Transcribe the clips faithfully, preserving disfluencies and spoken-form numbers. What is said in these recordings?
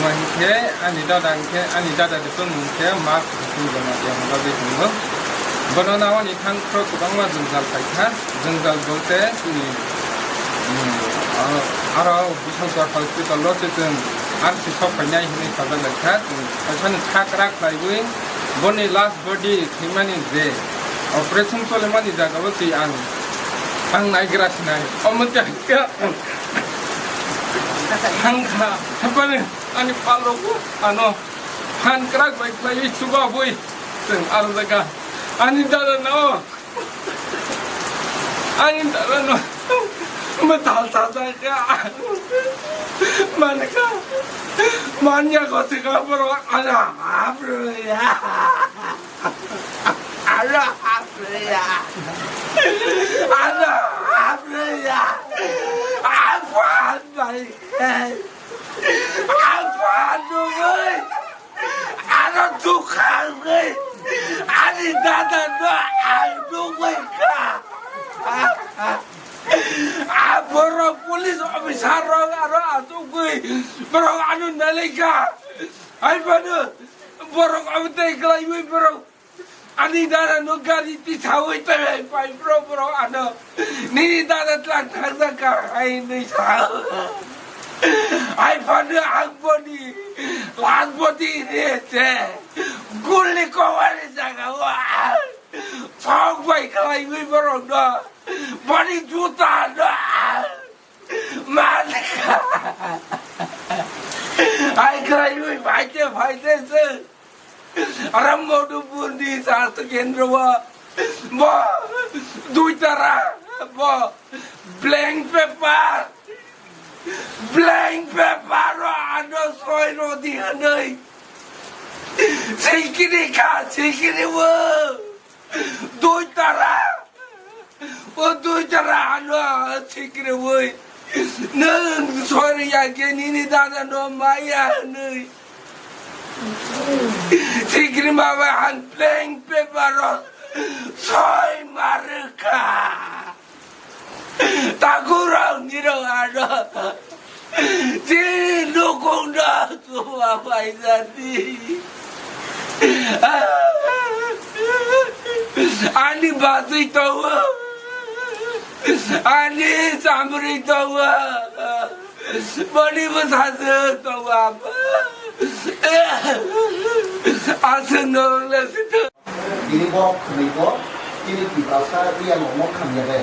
Hinkhe ani dada hinkhe, ani dada de tongmung khe Mark Singh Jamatia hwnba de tongo. Bono nawani thang khro kwbangma jwngjal phaikha. Jwngjal bolte chini, um, aro, aro Bishalkar hospital o se chwng R C sok phainai hinwi sajak laikha. Chwng kaisani sakra khlaiwi boni last body thwimani je operation cholemani jagao twi ang, ang naigra sinai. Omo chakha. Thangkha. Hapani ani palogo ano phan kwrak bai khlaiwi chubabwi chwng aro jaga ani dada no. Ani dada no mwtal sajak kha. Mankha. Manya ko se ka boro ana hapro ya. Ana hapro ya. Ana hapro ya. Apa bai. Apa nugui. Ano dukha wngwi ani dada no ang nugwi kha. A borok police officer rok aro achukgwi borok ano nalaikha. Hai phano borok abo tei kwlaiwi borok ani dada no gari tisawi tei pai bro bro ano nini dada tlang thangjakha hai hinwi sa. Hai phano ang boni last body re se guli kowani jaga o ang thok bai khlaiwi borok no boni juta no ang mankha. Hai khlaiwi phaite phaite se. Aro Madhupurni Sastha Kendra o bo dui tara bo blank paper, blank paper o ano soi rodi hinwi sikiri kha, sikiri o dui tara. O dui tara ano sikriwi. Nwng sori ya khe nini dada no maya hinwi. Sikri ma bai han blank paper o soi ma rwkha. Takurok nirok ano. Chini nukung no chuba paijadi. Ani bachwi tongo. Ani chamri tongo. Boni bwsajwk tongo apa. Aswk no wngna sitwng. Tini borok khwnwi bo, tini Tiprasa iya no omo khamya de.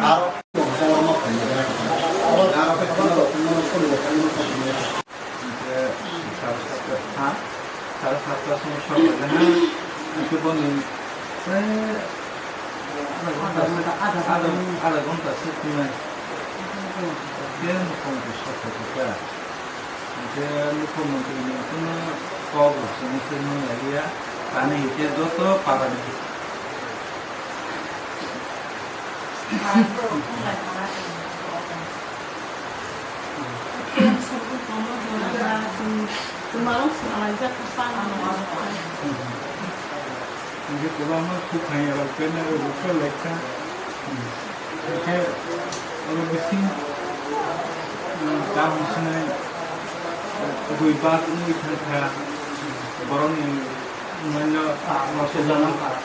Aro no omo khamya de. Aro khe khwna rok no khwna rok no khamya de. Hingke sare satta, ha? Sare satta somoy sok bai ha. Hingke boni, eh, adha ghonta, adha, adha ghonta se khwnai. Hingke mukhyamantri sok bai kha. Hingke mukhyamantri ni phano kok rok se wngkhe nung ya, tani hingke joto para ni. Hingke kwbangma khuphang ya rok khe nai rok khe lekha. Hingke oro bising, um, kaham sinai, uh, bui bak wngwi thangkha, borokni manya, ah, masa jana, ah,